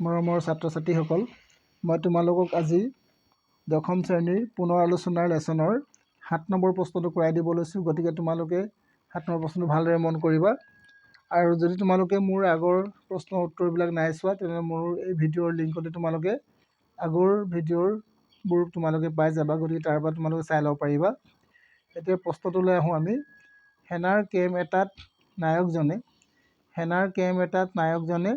মৰমৰ ছাত্ৰ ছাত্ৰীসকল, মই তোমালোকক আজি দশম শ্ৰেণীৰ পুনৰ আলোচনাৰ লেচনৰ 7 নম্বৰ প্ৰশ্নটো কৰাই দিব লৈছোঁ। গতিকে তোমালোকে 7 নম্বৰ প্ৰশ্নটো ভালদৰে মন কৰিবা। আৰু যদি তোমালোকে মোৰ আগৰ প্ৰশ্নৰ উত্তৰবিলাক নাই চোৱা, তেনেহ'লে মোৰ এই ভিডিঅ'ৰ লিংকতে তোমালোকে আগৰ ভিডিঅ'বোৰ তোমালোকে পাই যাবা, গতিকে তাৰ পৰা তোমালোকে চাই ল'ব পাৰিবা। এতিয়া প্ৰশ্নটোলৈ আহোঁ আমি। সেনাৰ কেম্প এটাত নায়কজনে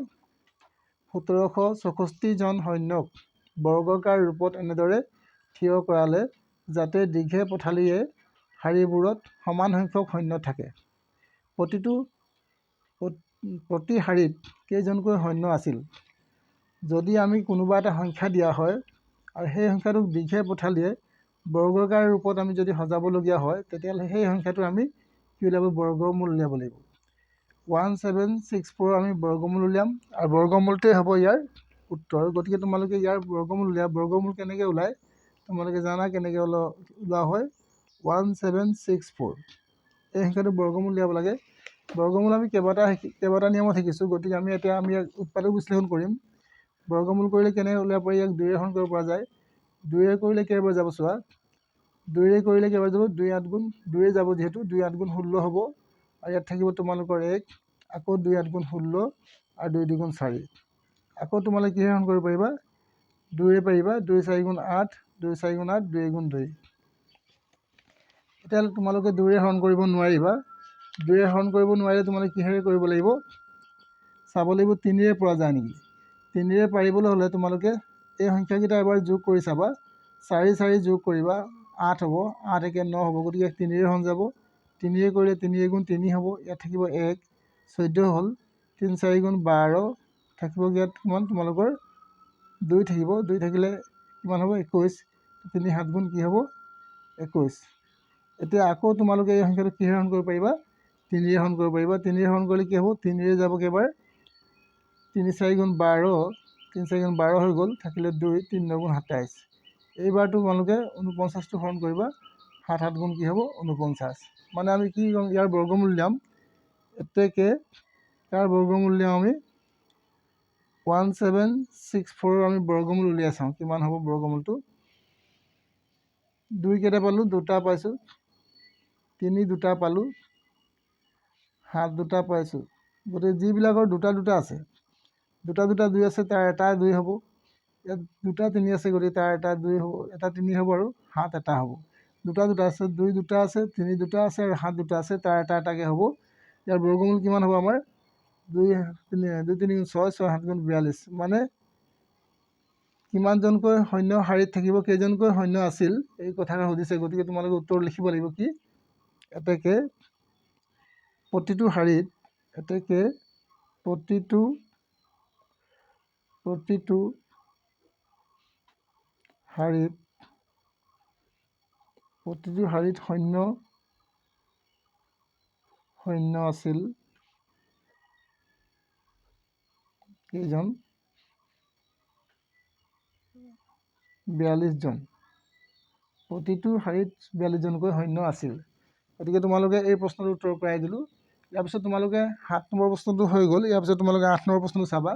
1764 জন সৈন্যক বৰ্গাকাৰ ৰূপত এনেদৰে থিয় কৰালে যাতে দীঘে পথালিয়ে শাৰীবোৰত সমান সংখ্যক সৈন্য থাকে। প্ৰতি শাৰীত কেইজনকৈ সৈন্য আছিল? যদি আমি কোনোবা এটা সংখ্যা দিয়া হয় আৰু সেই সংখ্যাটোক দীঘে পথালিয়ে বৰ্গাকাৰ ৰূপত আমি যদি সজাবলগীয়া হয়, তেতিয়াহ'লে সেই সংখ্যাটো আমি কি উলিয়াব? বৰ্গমূল উলিয়াব লাগিব। 1764 আমি বৰ্গমূল উলিয়াম আৰু বৰ্গমূলটোৱে হ'ব ইয়াৰ উত্তৰ। গতিকে তোমালোকে ইয়াৰ বৰ্গমূল উলিয়া, বৰ্গমূল কেনেকৈ ওলায় তোমালোকে জানা কেনেকৈ ওলোৱা হয়। 1764 এই সংখ্যাটো বৰ্গমূল উলিয়াব লাগে। বৰ্গমূল আমি কেইবাটা নিয়মত শিকিছোঁ, গতিকে আমি এতিয়া ইয়াক উৎপাদক বিশ্লেষণ কৰিম। বৰ্গমূল কৰিলে কেনেকৈ উলিয়াব পাৰি? ইয়াক দুইৰে হৰণ কৰিব পৰা যায়। দুইৰে কৰিলে কেইবাৰ যাব চোৱা, দুইৰে কৰিলে কেইবাৰ যাব? দুই আঠ গুণ দুইৰে যাব, যিহেতু দুই আঠ গুণ ষোল্ল হ'ব। আৰু ইয়াত থাকিব তোমালোকৰ এক, আকৌ দুই আঠ গুণ ষোল্ল আৰু দুই দুগুণ চাৰি। আকৌ তোমালোকে কিহেৰে হৰণ কৰিব পাৰিবা? দুইৰে পাৰিবা। দুই চাৰি গুণ আঠ, দুই চাৰি গুণ আঠ, দুই গুণ দুই। এতিয়া তোমালোকে দুইৰে হৰণ কৰিব নোৱাৰিবা। দুইৰে হৰণ কৰিব নোৱাৰিলে তোমালোকে কিহেৰে কৰিব লাগিব চাব লাগিব, তিনিৰে পৰা যায় নেকি। তিনিৰে পাৰিবলৈ হ'লে তোমালোকে এই সংখ্যাকেইটা এবাৰ যোগ কৰি চাবা। চাৰি চাৰি যোগ কৰিবা, আঠ হ'ব, আঠ একে ন হ'ব, গতিকে তিনিৰে হৰণ যাব। তিনিৰে কৰিলে তিনি এগুণ তিনি হ'ব, ইয়াত থাকিব এক, চৈধ্য হ'ল, তিনি চাৰি গুণ বাৰ, থাকিব ইয়াত কিমান তোমালোকৰ দুই থাকিব, দুই থাকিলে কিমান হ'ব 21, তিনি সাত গুণ কি হ'ব 21। এতিয়া আকৌ তোমালোকে এই সংখ্যাটো কিহেৰে হৰণ কৰিব পাৰিবা? তিনিৰে হৰণ কৰিব পাৰিবা। তিনিৰে হৰণ কৰিলে কি হ'ব? তিনিৰে যাব কেইবাৰ? তিনি চাৰি গুণ বাৰ, তিনি চাৰি গুণ বাৰ হৈ গ'ল, থাকিলে দুই, তিনি ন গুণ 27। এইবাৰটো তোমালোকে 49টো হৰণ কৰিবা, সাত সাত গুণ কি হ'ব 49। মানে আমি কি কৰিম? ইয়াৰ বৰ্গমূল উলিয়াম। এতেকে ইয়াৰ বৰ্গমূল উলিয়াম আমি 1764 আমি বৰ্গমূল উলিয়াই চাওঁ কিমান হ'ব বৰ্গমূলটো। দুই কেইটা পালোঁ? দুটা পাইছোঁ, তিনি দুটা পালোঁ, সাত দুটা পাইছোঁ। গতিকে যিবিলাকৰ দুটা দুটা আছে, দুটা দুটা দুই আছে, তাৰ এটা দুই হ'ব। ইয়াত দুটা তিনি আছে, গতিকে তাৰ এটা দুই হ'ব, এটা তিনি হ'ব আৰু সাত এটা হ'ব। দুটা দুটা আছে, দুই দুটা আছে, তিনি দুটা আছে আৰু সাত দুটা আছে, তাৰ এটা এটাকৈ হ'ব। ইয়াৰ বৰ্গমূল কিমান হ'ব আমাৰ? দুই তিনি, দুই তিনি গুণ ছয়, ছয় সাত গুণ 42। মানে কিমানজনকৈ সৈন্য শাৰীত থাকিব, কেইজনকৈ সৈন্য আছিল এই কথাষাৰ সুধিছে। গতিকে তোমালোকে উত্তৰ লিখিব লাগিব কি? এতেকে প্ৰতিটো শাৰীত, এতেকে প্ৰতিটো প্ৰতিটো শাৰীত, প্ৰতিটো শাৰীত সৈন্য আছিল কেইজন? 42 জন। প্ৰতিটো শাৰীত 42 জনকৈ সৈন্য আছিল। গতিকে তোমালোকে এই প্ৰশ্নটোৰ উত্তৰ কৰাই দিলোঁ। ইয়াৰ পিছত তোমালোকে 7 নম্বৰ প্ৰশ্নটো হৈ গ'ল। ইয়াৰ পিছত তোমালোকে 8 নম্বৰ প্ৰশ্নটো চাবা।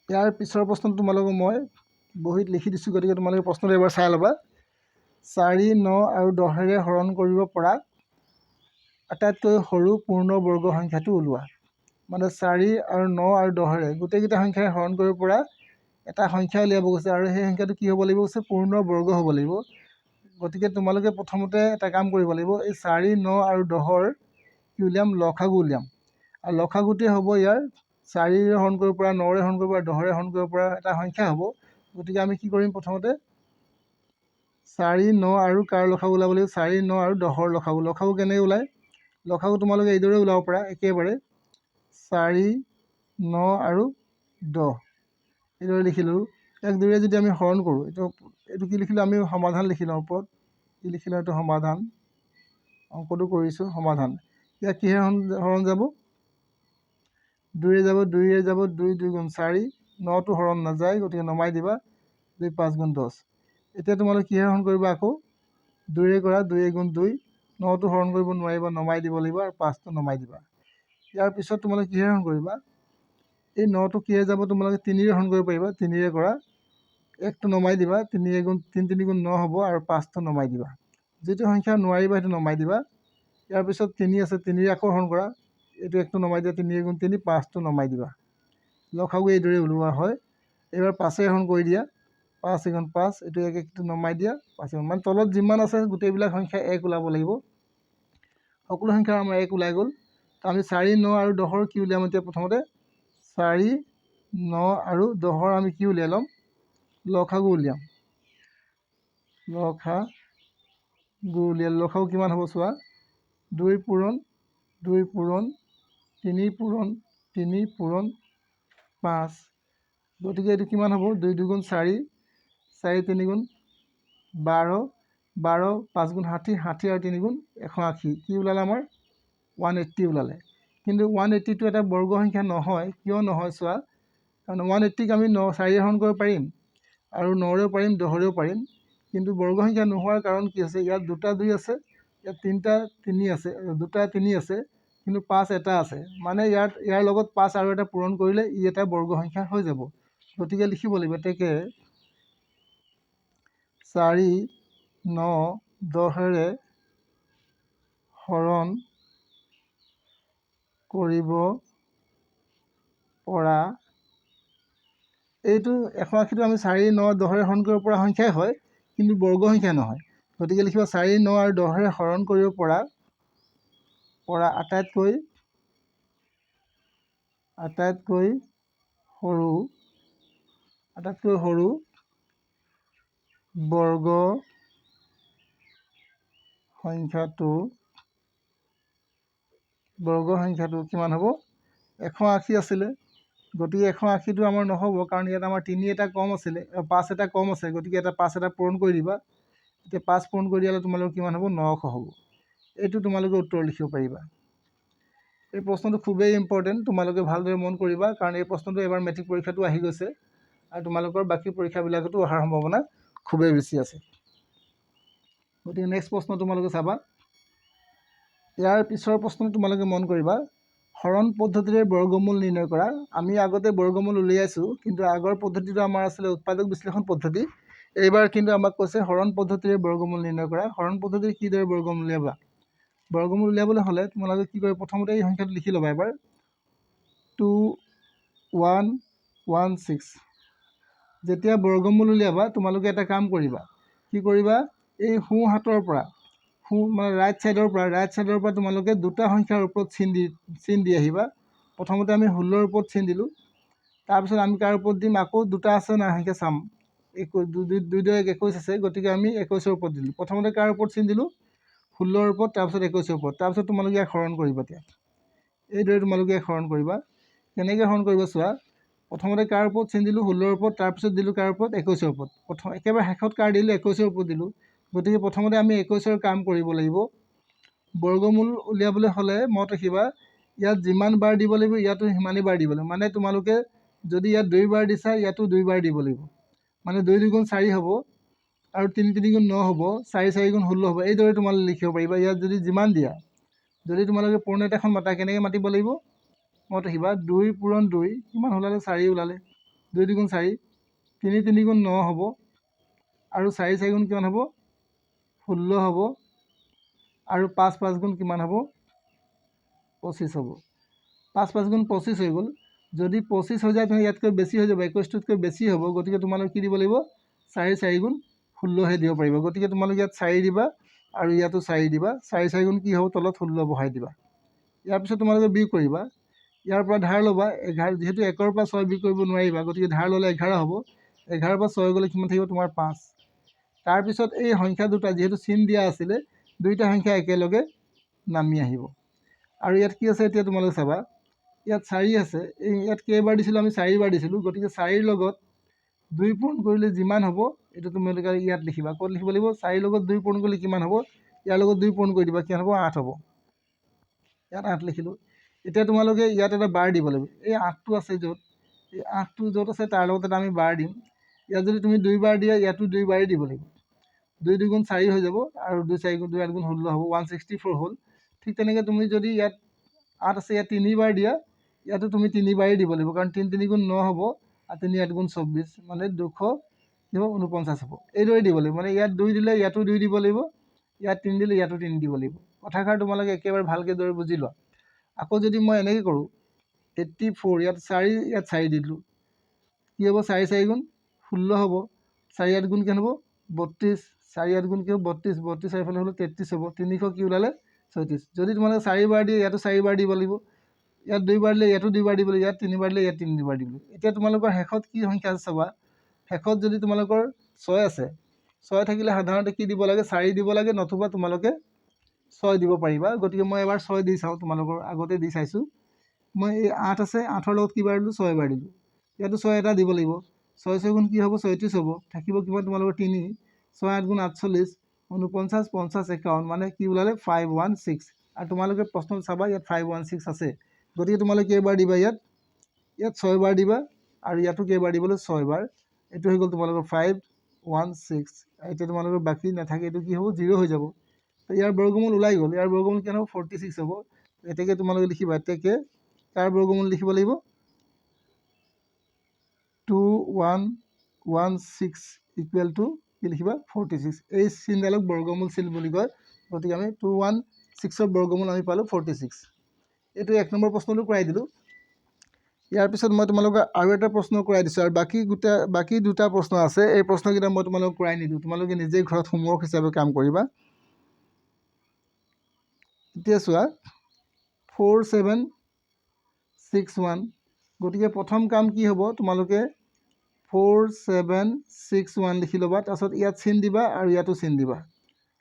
ইয়াৰ পিছৰ প্ৰশ্নটো তোমালোকক মই বহীত লিখি দিছোঁ, গতিকে তোমালোকে প্ৰশ্নটো এবাৰ চাই ল'বা। 4, 9 আৰু দহেৰে হৰণ কৰিব পৰা আটাইতকৈ সৰু পূৰ্ণবৰ্গ সংখ্যাটো ওলোৱা। মানে 4 আৰু 9 আৰু দহেৰে গোটেইকেইটা সংখ্যাৰে হৰণ কৰিব পৰা এটা সংখ্যা উলিয়াব কৈছে, আৰু সেই সংখ্যাটো কি হ'ব লাগিব কৈছে? পূৰ্ণবৰ্গ হ'ব লাগিব। গতিকে তোমালোকে প্ৰথমতে এটা কাম কৰিব লাগিব, এই 4, 9 আৰু দহৰ কি উলিয়াম? লসাগু উলিয়াম। আৰু লসাগুটোৱে হ'ব ইয়াৰ চাৰিৰে হৰণ কৰিব পৰা, নৰে হৰণ কৰিব পৰা, দহৰে হৰণ কৰিব পৰা এটা সংখ্যা হ'ব। গতিকে আমি কি কৰিম? প্ৰথমতে 4, 9 আৰু কাৰ লসাগু ওলাব লাগিব? 4, 9 আৰু দহৰ লসাগু। লসাগু কেনেকৈ ওলায়? লসাগু তোমালোকে এইদৰে ওলাব পাৰা, একেবাৰে 4, 9 আৰু দহ এইদৰে লিখিলোঁ। এক দুইৰে যদি আমি হৰণ কৰোঁ, এইটো কি লিখিলোঁ আমি? সমাধান লিখি লওঁ। ওপৰত কি লিখিলোঁ? এইটো সমাধান, অংকটো কৰিছোঁ সমাধান। ইয়াক কিহেৰে হৰণ যাব? দুইৰে যাব, দুইৰে যাব, দুই দুই গুণ চাৰি, নটো হৰণ নাযায়, গতিকে নমাই দিবা, দুই পাঁচ গুণ দহ। এতিয়া তোমালোকে কিহেৰে হৰণ কৰিবা? আকৌ দুইৰে কৰা, দুই গুণ দুই, নটো হৰণ কৰিব নোৱাৰিবা, নমাই দিব লাগিব আৰু পাঁচটো নমাই দিবা। ইয়াৰ পিছত তোমালোকে কিহেৰে হৰণ কৰিবা? এই 9টো কিহেৰে যাব? তোমালোকে 3ৰে হৰণ কৰিব পাৰিবা। 3ৰে কৰা, 1টো নমাই দিবা, তিনি এগুণ তিনি, তিনি গুণ ন হ'ব, আৰু 5টো নমাই দিবা। যিটো সংখ্যা নোৱাৰিবা সেইটো নমাই দিবা। ইয়াৰ পিছত 3 আছে, 3ৰে আকৌ হৰণ কৰা, এইটো 1টো নমাই দিয়া, তিনি এগুণ তিনি, 5টো নমাই দিবা। লসাগু এইদৰে ওলোৱা হয়। এইবাৰ 5ৰে হৰণ কৰি দিয়া, 5 এগুণ 5, এইটো 1 1টো নমাই দিয়া, 5 এগুণ, মানে তলত যিমান আছে গোটেইবিলাক সংখ্যা 1 ওলাব লাগিব। সকলো সংখ্যা আমাৰ 1 ওলাই গ'ল। তো আমি 4, 9 আৰু 10ৰ কি উলিয়াম এতিয়া? প্ৰথমতে 4, 9 আৰু 10ৰ আমি কি উলিয়াই ল'ম? লসাগু উলিয়াম। লসাগু উলিয়ালে লসাগু কিমান হ'ব চোৱা, 2 পূৰণ 2 পূৰণ 3 পূৰণ 3 পূৰণ 5। গতিকে এইটো কিমান হ'ব? 2 দুগুণ 4, 4 তিনি গুণ 12, 12 5 গুণ 60, 60 আৰু 3 গুণ 180। কি ওলালে আমাৰ? 180 ওলালে। কিন্তু 180টো এটা বৰ্গ সংখ্যা নহয়। কিয় নহয় চোৱা, কাৰণ 180ক আমি 4ৰে হৰণ কৰিব পাৰিম, আৰু 9ৰেও পাৰিম, 10ৰেও পাৰিম, কিন্তু বৰ্গ সংখ্যা নোহোৱাৰ কাৰণ কি আছে? ইয়াত দুটা 2 আছে, ইয়াত তিনিটা 3 আছে, দুটা 3 আছে, কিন্তু 5 এটা আছে। মানে ইয়াৰ লগত 5 আৰু এটা পূৰণ কৰিলে ই এটা বৰ্গ সংখ্যা হৈ যাব। গতিকে লিখিব লাগিব এতেকে 4, 9, 10ৰে হৰণ কৰিব পৰা, এইটো 180টো আমি 4, 9, 10ৰে হৰণ কৰিব পৰা সংখ্যাই হয়, কিন্তু বৰ্গ সংখ্যা নহয়। গতিকে লিখিবা 4, 9 আৰু 10ৰে হৰণ কৰিব পৰা আটাইতকৈ সৰু, আটাইতকৈ সৰু বৰ্গ সংখ্যাটো, বৰ্গ সংখ্যাটো কিমান হ'ব? 180 আছিলে, গতিকে 180টো আমাৰ নহ'ব, কাৰণ ইয়াত আমাৰ 3 এটা কম আছিলে, 5 এটা কম আছে, গতিকে এটা 5 এটা পূৰণ কৰি দিবা। এতিয়া 5 পূৰণ কৰি দিয়ালে তোমালোকৰ কিমান হ'ব? 900 হ'ব। এইটো তোমালোকে উত্তৰ লিখিব পাৰিবা। এই প্ৰশ্নটো খুবেই ইম্পৰ্টেণ্ট, তোমালোকে ভালদৰে মন কৰিবা, কাৰণ এই প্ৰশ্নটো এবাৰ মেট্ৰিক পৰীক্ষাতো আহি গৈছে আৰু তোমালোকৰ বাকী পৰীক্ষাবিলাকতো অহাৰ সম্ভাৱনা খুবেই বেছি আছে। গতিকে নেক্সট প্ৰশ্ন তোমালোকে চাবা। ইয়াৰ পিছৰ প্ৰশ্ন তোমালোকে মন কৰিবা, হৰণ পদ্ধতিৰে বৰ্গমূল নিৰ্ণয় কৰা। আমি আগতে বৰ্গমূল উলিয়াইছোঁ, কিন্তু আগৰ পদ্ধতিটো আমাৰ আছিলে উৎপাদক বিশ্লেষণ পদ্ধতি। এইবাৰ কিন্তু আমাক কৈছে হৰণ পদ্ধতিৰে বৰ্গমূল নিৰ্ণয় কৰা। হৰণ পদ্ধতিৰে কিদৰে বৰ্গমূল উলিয়াবা? বৰ্গমূল উলিয়াবলৈ হ'লে তোমালোকে কি কৰিব, প্ৰথমতে এই সংখ্যাটো লিখি ল'বা এবাৰ, 2 1 1 6। যেতিয়া বৰ্গমূল উলিয়াবা তোমালোকে এটা কাম কৰিবা, কি কৰিবা, এই সোঁ হাতৰ পৰা, সোঁ মানে ৰাইট ছাইডৰ পৰা, ৰাইট ছাইডৰ পৰা তোমালোকে দুটা সংখ্যাৰ ওপৰত চিন দি আহিবা। প্ৰথমতে আমি 16ৰ ওপৰত চিন দিলোঁ, তাৰপিছত আমি কাৰ ওপৰত দিম, আকৌ দুটা আছে নাই সংখ্যা চাম, দুই দুই এক 21 আছে, গতিকে আমি 21ৰ ওপৰত দিলোঁ। প্ৰথমতে কাৰ ওপৰত চিন দিলোঁ? 16ৰ ওপৰত, তাৰপিছত 21ৰ ওপৰত, তাৰপিছত তোমালোকে ইয়াক হৰণ কৰিবা। এতিয়া এইদৰে তোমালোকে ইয়াক হৰণ কৰিবা। কেনেকৈ হৰণ কৰিবা চোৱা, প্ৰথমতে কাৰ ওপৰত চিন দিলোঁ? 16ৰ ওপৰত, তাৰপিছত দিলোঁ কাৰ ওপৰত? 21ৰ ওপৰত। একেবাৰে শেষত কাৰ দিলোঁ? 21ৰ ওপৰত দিলোঁ। গতিকে প্ৰথমতে আমি 21ৰ কাম কৰিব লাগিব। বৰ্গমূল উলিয়াবলৈ হ'লে মনত ৰাখিবা, ইয়াত যিমান বাৰ দিব লাগিব ইয়াতো সিমানেই বাৰ দিব লাগিব। মানে তোমালোকে যদি ইয়াত 2 বাৰ দিছা, ইয়াতো 2 বাৰ দিব লাগিব। মানে 2 দুগুণ 4 হ'ব, আৰু 3 তিনি গুণ ন হ'ব, 4 4 গুণ 16 হ'ব। এইদৰে তোমালোকে লিখিব পাৰিবা। ইয়াত যদি যিমান দিয়া, যদি তোমালোকে পূৰণ এখন মাতা, কেনেকৈ মাতিব লাগিব মনত ৰাখিবা, 2 পূৰণ 2 কিমান ওলালে? 4 ওলালে। 2 দুগুণ 4, 3 তিনি গুণ ন হ'ব, আৰু 4 4 গুণ কিমান হ'ব? 16 হ'ব, আৰু 5 5 গুণ কিমান হ'ব? 25 হ'ব। 5 5 গুণ 25 হৈ গ'ল। যদি 25 হৈ যায় তেনেহ'লে ইয়াতকৈ বেছি হৈ যাব, 21টোতকৈ বেছি হ'ব। গতিকে তোমালোকে কি দিব লাগিব? 4 4 গুণ 16হে দিব পাৰিবা। গতিকে তোমালোকে ইয়াত 4 দিবা আৰু ইয়াতো 4 দিবা। 4 4 গুণ কি হ'ব? তলত 16 বহাই দিবা। ইয়াৰ পিছত তোমালোকে বিয়োগ কৰিবা। ইয়াৰ পৰা ধাৰ ল'বা 11, যিহেতু 1ৰ পৰা 6 বিয়োগ কৰিব নোৱাৰিবা, গতিকে ধাৰ ল'লে 11 হ'ব। 11ৰ পৰা 6 গ'লে কিমান থাকিব তোমাৰ? 5। তাৰপিছত এই সংখ্যা দুটা যিহেতু চিন দিয়া আছিলে, দুইটা সংখ্যা একেলগে নামি আহিব। আৰু ইয়াত কি আছে এতিয়া তোমালোকে চাবা, ইয়াত 4 আছে। এই ইয়াত কেইবাৰ দিছিলোঁ আমি? 4বাৰ দিছিলোঁ। গতিকে 4ৰ লগত 2 পূৰণ কৰিলে যিমান হ'ব, এইটো তোমালোকে ইয়াত লিখিবা। ক'ত লিখিব লাগিব? 4ৰ লগত 2 পূৰণ কৰিলে কিমান হ'ব? ইয়াৰ লগত 2 পূৰণ কৰি দিবা, কিমান হ'ব? 8 হ'ব। ইয়াত 8 লিখিলোঁ। এতিয়া তোমালোকে ইয়াত এটা বাৰ দিব লাগিব। এই 8টো আছে য'ত, এই 8টো য'ত আছে তাৰ লগত এটা আমি বাৰ দিম। ইয়াত যদি তুমি 2 বাৰ দিয়া, ইয়াতো 2 বাৰেই দিব লাগিব। 2 দুগুণ 4 হৈ যাব, আৰু 2 4 গুণ 2 8 গুণ 16 হ'ব, 164 হ'ল। ঠিক তেনেকৈ তুমি যদি ইয়াত 8 আছে, ইয়াত 3 বাৰ দিয়া, ইয়াতো তুমি তিনিবাৰেই দিব লাগিব, কাৰণ 3 3 গুণ 9 হ'ব আৰু 3 8 গুণ 24, মানে দুশ কি হ'ব 49 হ'ব। এইদৰে দিব লাগিব, মানে ইয়াত 2 দিলে ইয়াতো 2 দিব লাগিব, ইয়াত 3 দিলে ইয়াতো 3 দিব লাগিব। কথাষাৰ তোমালোকে একেবাৰে ভালকৈ দৰে বুজি লোৱা। আকৌ যদি মই এনেকৈ কৰোঁ 84, ইয়াত 4, ইয়াত 4 দি দিলোঁ, কি হ'ব 4 4 গুণ 16 হ'ব, 4 8 গুণ কিমান হ'ব 32, 4 8 গুণ কি হ'ব 32, 32 চাৰিফালে হ'লে 33 হ'ব, 300 কি ওলালে 36। যদি তোমালোকে 4 বাৰ দিয়ে ইয়াতো 4 বাৰ দিব লাগিব, ইয়াত 2 বাৰ দিলে ইয়াতো 2 বাৰ দিব লাগিব, ইয়াত 3 বাৰ দিলে ইয়াত 3 বাৰ দিব লাগিব। এতিয়া তোমালোকৰ শেষত কি সংখ্যা আছে চাবা, শেষত যদি তোমালোকৰ 6 আছে, 6 থাকিলে সাধাৰণতে কি দিব লাগে, 4 দিব লাগে, নতুবা তোমালোকে 6 দিব পাৰিবা। গতিকে মই এবাৰ 6 দি চাওঁ, তোমালোকৰ আগতে দি চাইছোঁ। মই এই 8 আছে, 8ৰ লগত কি বাৰ দিলোঁ, 6 বাৰ দিলোঁ, ইয়াতো 6 এটা দিব লাগিব। 6 6 গুণ কি হ'ব 36 হ'ব, থাকিব কিমান তোমালোকৰ 3, 6 8 গুণ 48, 49, 50, 51, মানে কি ওলালে 516। আৰু তোমালোকে প্ৰশ্ন চাবা ইয়াত 516 আছে, গতিকে তোমালোকে কেইবাৰ দিবা, ইয়াত ইয়াত 6 বাৰ দিবা আৰু ইয়াতো কেইবাৰ দিব লাগিব 6 বাৰ। এইটো হৈ গ'ল তোমালোকৰ 516। এতিয়া তোমালোকৰ বাকী নাথাকে, এইটো কি হ'ব 0 হৈ যাব। তো ইয়াৰ বৰ্গমূল ওলাই গ'ল, ইয়াৰ বৰ্গমূল কিমান হ'ব 46 হ'ব। এতেকে তোমালোকে লিখিবা, এতেকে কাৰ বৰ্গমূল লিখিব লাগিব 2116 ইকুৱেল টু কি লিখিবা 46। এই চিনডালক বৰ্গমূল চিন বুলি কয়। গতিকে আমি 216ৰ বৰ্গমূল আমি পালোঁ 46। এইটো 1 নম্বৰ প্ৰশ্নটো কৰাই দিলোঁ। ইয়াৰ পিছত মই তোমালোকক আৰু এটা প্ৰশ্ন কৰাই দিছোঁ, আৰু বাকী দুটা প্ৰশ্ন আছে, এই প্ৰশ্নকেইটা মই তোমালোকক কৰাই নিদিওঁ, তোমালোকে নিজেই ঘৰত হোমৱৰ্ক হিচাপে কাম কৰিবা। এতিয়া চোৱা 4 7 6 1, গতিকে প্ৰথম কাম কি হ'ব, তোমালোকে 4 7 6 1 লিখি ল'বা, তাৰপিছত ইয়াত চিন দিবা আৰু ইয়াতো চিন দিবা।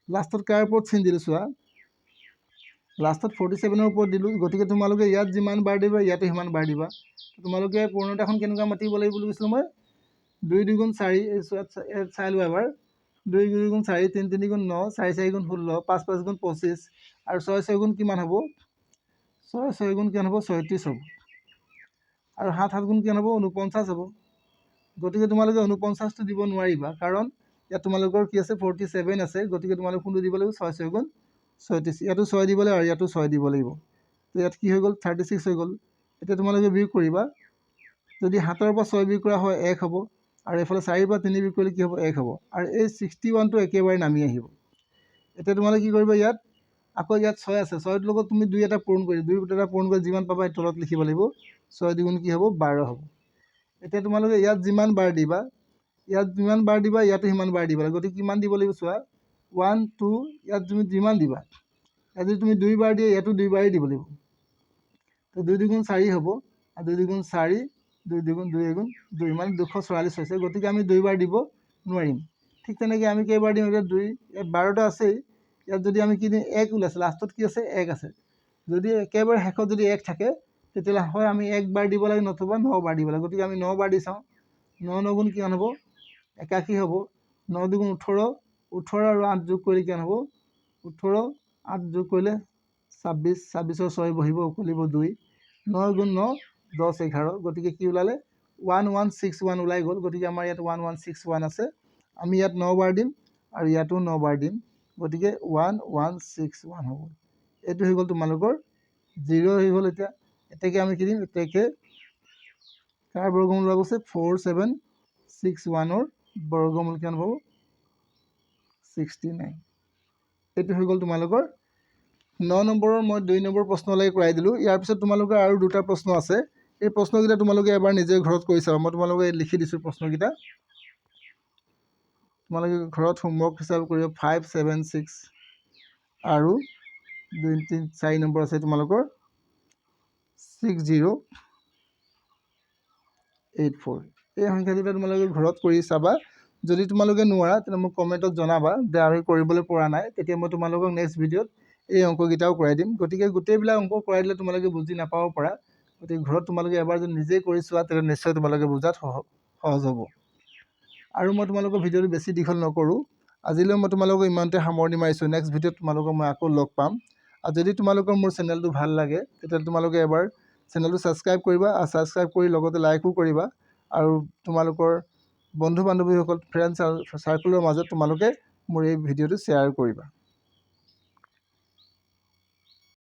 লাষ্টত কাৰ ওপৰত চিন দিলোঁ চোৱা, লাষ্টত 47ৰ ওপৰত দিলোঁ। গতিকে তোমালোকে ইয়াত যিমান বাৰ দিবা ইয়াতো সিমান বাৰ দিবা। তোমালোকে পূৰ্ণতাখন কেনেকুৱা মাতিব লাগিব বুলি কৈছিলোঁ মই, 2 2 গুণ 4, এই ইয়াত চাই লোৱা এবাৰ, 2 2 গুণ 4, 3 3 গুণ 9, 4 4 গুণ 16, 5 5 গুণ 25, আৰু 6 6 গুণ কিমান হ'ব, 6 6 গুণ কিমান হ'ব 36 হ'ব, আৰু 7 7 গুণ কিমান হ'ব 49 হ'ব। গতিকে তোমালোকে 49টো দিব নোৱাৰিবা, কাৰণ ইয়াত তোমালোকৰ কি আছে 47 আছে। গতিকে তোমালোকে কোনটো দিব লাগিব 6 6 গুণ 36, ইয়াতো 6 দিব লাগিব আৰু ইয়াতো 6 দিব লাগিব। তো ইয়াত কি হৈ গ'ল 36 হৈ গ'ল। এতিয়া তোমালোকে বিয়োগ কৰিবা, যদি 7ৰ পৰা 6 বিয়োগ কৰা হয় 1 হ'ব, আৰু এইফালে 4ৰ পৰা 3 বিয়োগ কৰিলে কি হ'ব 1 হ'ব, আৰু এই 61টো একেবাৰে নামি আহিব। এতিয়া তোমালোকে কি কৰিবা, ইয়াত আকৌ ইয়াত 6 আছে, 6ৰ লগত তুমি 2 এটা পূৰণ কৰি, 2 এটা পূৰণ কৰি যিমান পাবা এই তলত লিখিব লাগিব, 6 দুগুণ কি হ'ব 12 হ'ব। এতিয়া তোমালোকে ইয়াত যিমান বাৰ দিবা, ইয়াত যিমান বাৰ দিবা ইয়াতো সিমান বাৰ দিব লাগিব। গতিকে কিমান দিব লাগিব চোৱা, 1 2, ইয়াত তুমি যিমান দিবা, ইয়াত যদি তুমি 2 বাৰ দিয়া ইয়াতো 2 বাৰেই দিব লাগিব। তো 2 দুগুণ 4 হ'ব, আৰু 2 দুগুণ 4, 2 দুগুণ 2 এগুণ 2, মানে 244 হৈছে। গতিকে আমি 2 বাৰ দিব নোৱাৰিম। ঠিক তেনেকৈ আমি কেইবাৰ দিম, এতিয়া 2, ইয়াত 12টা আছেই, ইয়াত যদি আমি কি দিম 1 ওলাইছে, লাষ্টত কি আছে 1 আছে। যদি একেবাৰে শেষত যদি 1 থাকে তেতিয়াহ'লে হয় আমি 1 বাৰ দিব লাগে নতুবা 9 বাৰ দিব লাগে। গতিকে আমি 9 বাৰ দি চাওঁ, 9 9 গুণ কিমান হ'ব 81 হ'ব, 9 দুগুণ 18, 18 আৰু 8 যোগ কৰিলে কিমান হ'ব 18, 8 যোগ কৰিলে 26, 26ৰ 6 বহিব উকলিব 2, 9 গুণ 9 10 11। গতিকে কি ওলালে 1161 ওলাই গ'ল। গতিকে আমাৰ ইয়াত 1161 আছে, আমি ইয়াত 9 বাৰ দিম আৰু ইয়াতো 9 বাৰ দিম, গতিকে 1161 হ'ব। এইটো হৈ গ'ল তোমালোকৰ 0 হৈ গ'ল। এতিয়া এতেকে আমি কি দিম, এতেকে কাৰ বৰ্গমূল ওলাব আছে 4 7 6 1ৰ বৰ্গমূল কিমান হ'ব 69। এইটো হৈ গ'ল তোমালোকৰ 9 নম্বৰৰ মই 2 নম্বৰ প্ৰশ্নলৈকে কৰাই দিলোঁ। ইয়াৰ পিছত তোমালোকৰ আৰু দুটা প্ৰশ্ন আছে, এই প্ৰশ্নকেইটা তোমালোকে এবাৰ নিজে ঘৰত কৰি চাবা। মই তোমালোকে লিখি দিছোঁ প্ৰশ্নকেইটা, তোমালোকে ঘৰত হোমৱৰ্ক হিচাপে কৰিব। 5 7 6 আৰু 2 3 4 নম্বৰ আছে তোমালোকৰ 6 0 8 4। এই সংখ্যা দুটা তোমালোকে ঘৰত কৰি চাবা। যদি তোমালোকে নোৱাৰা তেনে মোক কমেণ্টত জনাবা যে আমি কৰিবলৈ পৰা নাই, তেতিয়া মই তোমালোকক নেক্সট ভিডিঅ'ত এই অংককেইটাও কৰাই দিম। গতিকে গোটেইবিলাক অংক কৰাই দিলে তোমালোকে বুজি নাপাব পাৰা, গতিকে ঘৰত তোমালোকে এবাৰ যদি নিজেই কৰি চোৱা তেতিয়া নিশ্চয় তোমালোকে বুজাত সহজ হ'ব। আৰু মই তোমালোকৰ ভিডিঅ'টো বেছি দীঘল নকৰোঁ, আজিলৈ মই তোমালোকক ইমানতে সামৰণি মাৰিছোঁ। নেক্সট ভিডিঅ'ত তোমালোকক মই আকৌ লগ পাম। আৰু যদি তোমালোকৰ মোৰ চেনেলটো ভাল লাগে তেতিয়াহ'লে তোমালোকে এবাৰ চেনেলটো ছাবস্ক্ৰাইব কৰিবা, আৰু ছাবস্ক্ৰাইব কৰি লগতে লাইকো কৰিবা, আৰু তোমালোকৰ বন্ধু বান্ধৱীসকল ফ্ৰেণ্ড চাৰ্কুলৰ মাজত তোমালোকে মোৰ এই ভিডিঅ'টো শ্বেয়াৰ কৰিবা।